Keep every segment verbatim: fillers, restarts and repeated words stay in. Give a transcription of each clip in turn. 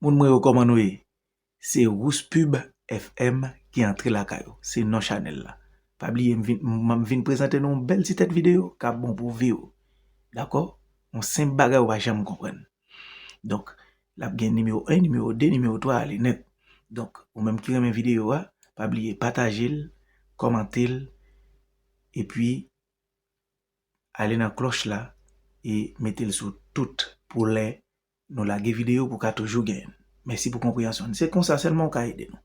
Moun mwen yo, kòman nou ye? Se Rouspub F M ki antre lakay ou. Se non chanèl la. Pa bliye, m vin, m, m vin prezante nou yon bèl ti tèt videyo k ap bon pou vi w. Dakò? Yon senp bagay ou pa janm konprann. Donk, l ap gen nimewo en, nimewo de, nimewo twa ale nèt. Donk, ou menm ki renmen videyo a, pa bliye pataje l, kòmante l, epi ale nan klòch la e mete l sou tout pou lè nou lage videyo pou ka toujou genyen. Mèsi pou konpreyansyon. Se konsa sèlman w ka ede nou.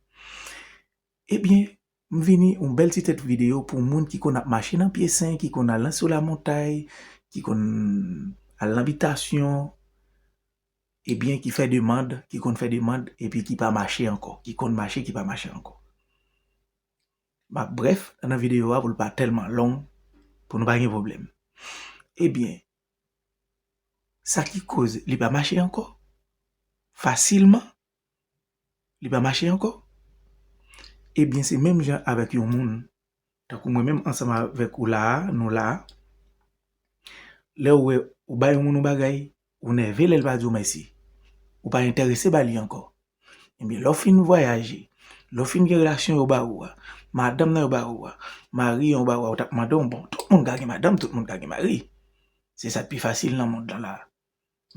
Ebyen, m vini yon bèl ti tèt videyo pou moun ki konn ap mache nan pye sen, ki konn al sou lamontay, ki konn al nan bitasyon, ebyen, ki fè demann, ki konn fè demann, epi ki pa mache ankò, ki konn mache, ki pa mache ankò. M ap brèf nan videyo a pou l pa tèlman long, pou nou pa gen pwoblèm. Ebyen, sa ki koz li pa mache ankò, fasilman, li pa mache ankò, ebyen, se menm jan avèk yon moun, tankou mwen menm ansanm avèk ou la a, nou la a, lè w wè ou bay yon moun yon bagay, ou nève lè l pa di w mèsi, ou pa enterese ba li ankò. Ebyen, lè w fin vwayaje, lè w fin gen relasyon yo ba ou a, madanm nan yo ba ou a, mari yo ba ou a, ou t ap mande w, bon, tout moun ka gen madanm, tout moun ka gen mari. Se sa k pi fasil nan mond lan la.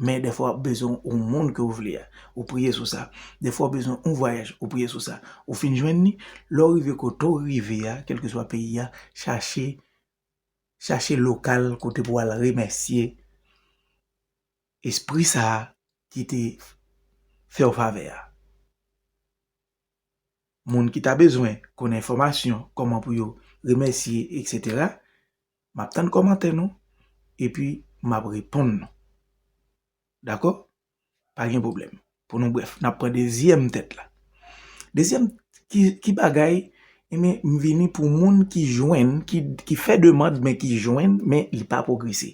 Men dèfwa w ap bezwen yon moun ke w vle a, ou priye sou sa. Dèfwa w bezwen yon vwayaj, ou priye sou sa. Ou fin jwenn li, lè w rive kote w rive a, kèlkeswa peyi a, chache, chache lokal kote pou w al remèsye espri sa a ki te fè w favè a. Moun ki ta bezwen konn enfòmasyon, kòman pou yo remèsye, etsetera, m ap tann kòmantè nou, epi m ap reponn nou. Dakò? Pa gen pwoblèm. Pou nou brèf, n ap pran dezyèm tèt la. Dezyèm, ki, ki bagay, ebyen, m vini pou moun ki jwenn, ki, ki fè demann, men ki jwenn, men li pa pwogrese.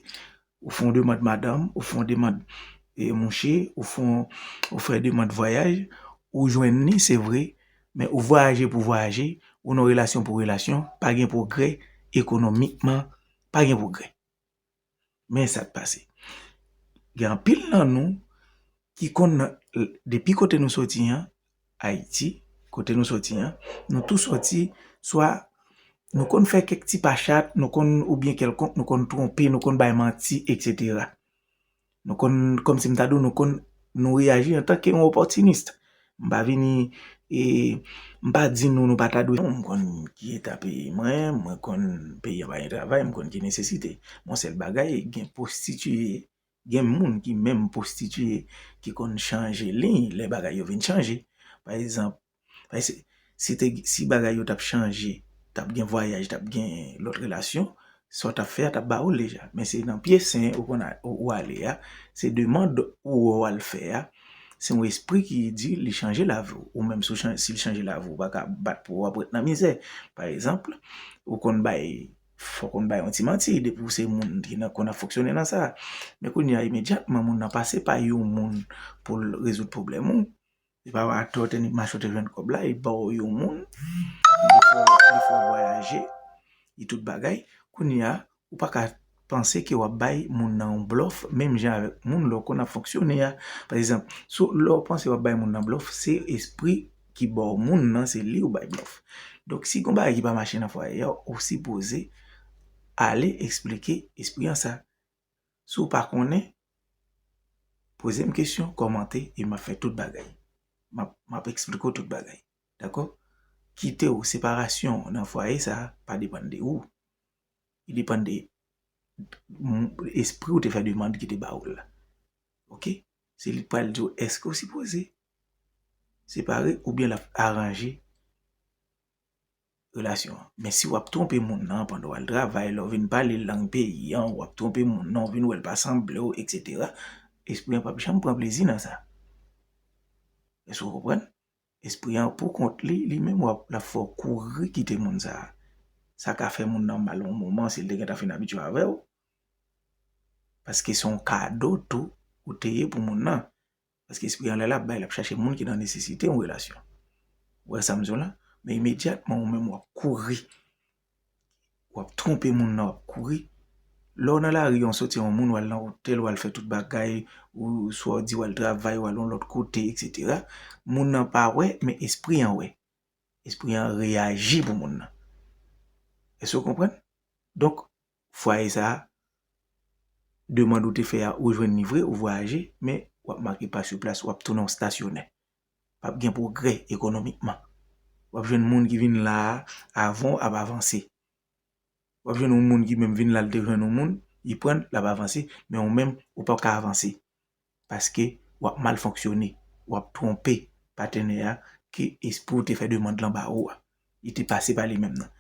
Ou fè yon demann madanm, ou fè yon demann, e, mouche, ou fè yon, ou fè demann vwayaj, ou jwenn li, se vre, men ou vwayaje pou vwayaje, ou nan relasyon pou relasyon, pa gen pwogrè ekonomikman, pa gen pwogrè. Men sa k pase. Gen anpil nan nou ki konn, depi kote nou soti an, Ayiti, kote nou soti an, nou tou soti, swa nou konn fè kèk ti pachat, nou konn, oubyen kèlkonk, nou konn twonpe, nou konn bay manti, etsetera. Nou konn, kòmsi m ta di w, nou konn, nou reyaji antanke yon opòtinis. M pa vini, e, m pa di nou, nou pa ta dwe. M konn ki eta peyi mwen, mwen konn peyi an pa gen travay, m konn ki nesesite. Yon sèl bagay, gen pwostitiye, gen moun ki menm pwostitiye, ki konn chanje liy lè bagay yo vin chanje. Pa egzanp, paske si te, si bagay yo t ap chanje, t ap gen vwayaj, t ap gen lòt relasyon, sa w t ap fè a t ap ba ou l deja. Men se nan pye sen ou konn a, ou, ou ale a, se demann ou wè w al fè a, se yon espri ki di li chanje lavi w. Ou menm si w chan-, si l chanje lavi w, ou pa ka bat pou w ap ret nan mizè. Pa egzanp, ou konn bay, fò w konn bay yon ti manti, depi w se moun ki nan, konn ap fonksyone nan sa. Men kounye a, imedyatman, moun nan pase pa yon moun pou l rezoud pwoblèm ou, se pa atò te ni mache w te jwenn kòb la, e ba w yon moun, li fè w, li fè w vwayaje, li tout bagay. Kounye a, ou pa ka panse ke w ap bay moun nan yon blòf, menm jan avèk moun lè w konn ap fonksyone a. Pa egzanp, si w, lè w panse w ap bay moun nan blòf, se espri ki ba w moun nan, se li ou bay blòf. Donk, si gon bagay ki pa mache nan fwaye a, ou sipoze ale eksplike espri an sa. Si w pa konnen, poze m kesyon, kòmante, e m ap fè tout bagay. M ap, m ap eksplike w tout bagay. Dakò? Kite w, separasyon nan fwaye sa a pa depann de ou. Li depann de m-, espri w te fè demann ki te ba ou l la. Oke? Se li k pral di w èske w sipoze separe oubyen l ap aranje relasyon an. Men si w ap twonpe moun nan pandan w al travay, lè w vin pale lang peyi an, w ap twonpe moun nan, w vin wè l pa sanble w, etsetera, espri an p ap janm pran plezi nan sa. Èske w konprann? Espri an pou kont li, li menm w ap, l ap fè w kouri kite moun sa a. Sa ka fè moun nan mal yon moman si l te gentan fin abitye avè w. Paske se yon kado tou ou te ye pou moun nan. Paske espri an lè l ap bay, l ap chache moun ki nan nesesite yon relasyon. Ou wè sa m di w la? Men imedyatman ou menm w ap kouri. W ap twonpe moun nan, w ap kouri. Lè w nan lari an, w soti yon moun, w al nan otèl, w al fè tout bagay, ou swa w di w al travay, w al yon lòt kote, etsetera. Moun nan pa wè, men espri an wè. Espri an reyaji pou moun nan. Èske w konprann? Donk, fwaye sa a, demann ou te fè a, ou jwenn li vre, ou vwayaje, men w ap make pa sou plas, w ap tounen yon stasyonè. P ap gen pwogrè ekonomikman. W ap jwenn moun ki vin la a, avan w ap avanse. W ap jwenn yon moun ki menm vin la, l te jwenn yon moun, li pran l, l ap avanse, men ou menm, ou p ap ka avanse. Paske w ap mal fonksyone, w ap twonpe patnè a ke espri w te fè demann lan ba ou a. Li te pase pa li menm nan.